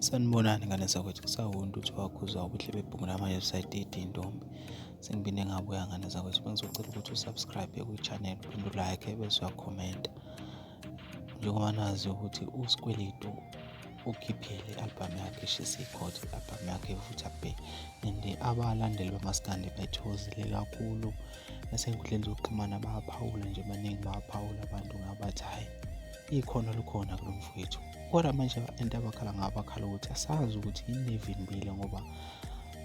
Sanibonani ngane zakwethu, kusawuNtuthu wakhuza ubuhle bebhungu lama-website iy'ntombi. Sengiphinde ngabuya ngane zakwethu, bengizocela ukuthi u-subscribe kwi-channel uphinde u-like bese uyakhomenta. Njengoba nazi ukuthi uSkweletu ukhiphile i-album yakhe ishisa ikhotha, i-album yakhe ivutha bhe and abalandeli bamaskandi bayithokozile kakhulu. Nasey'nkundleni zokuxhumana bayaphawula nje, baningi bayaphawula abantu ngabathi hhayi ikhono likhona kulo mfowethu. Kodwa manje into abakhala ngayo bakhala ukuthi asazi ukuthi yini evimbile ngoba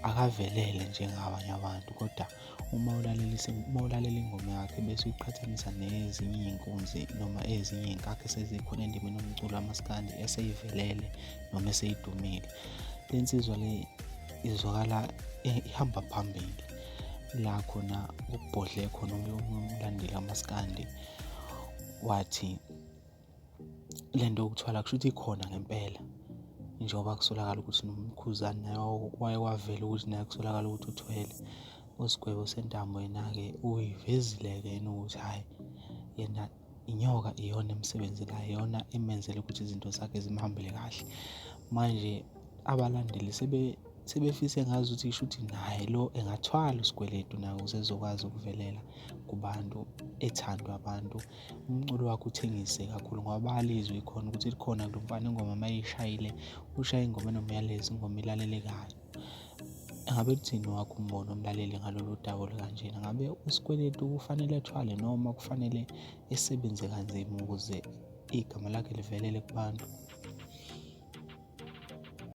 akavelele njengabanye abantu kodwa uma ulalela uma ulalela ingoma yakhe bese uyiqhathanisa nezinye iy'nkunzi noma ezinye iy'nkakha esezikhona endimeni yomculo kamaskandi eseyivelele noma eseyidumile. Le nsizwa le izwakala ihamba phambili la khona kubhodle khona umlandeli kamaskandi wathi le nto yokuthwala kushuthi ikhona ngempela njengoba kusolakala ukuthi noMkhuzani naye waye wavela ukuthi naye kusolakala ukuthi uthwele. USgwebo Sentambo yena-ke uyivezile-ke yena ukuthi hhayi yena inyoka iyona emsebenzelayo, iyona emenzela ukuthi izinto zakhe zimhambele kahle. Manje abalandeli sebefise ngazuthi shuthi naye lo engathwala uSkweletu naye ukuze ezokwazi ukuvelela kubantu, ethandwe abantu. Umculo wakhe uthengise kakhulu ngoba bayalizwa ikhono ukuthi likhona kulo mfana ingoma uma eyishayile ushaya ingoma enomyalezo, ingoma elalelekayo. Engabe uthini owakho umbono mlaleli ngalolu daba olukanjena? Ngabe uSkweletu kufanele ethwale noma kufanele esebenze kanzima ukuze igama lakhe livelele kubantu?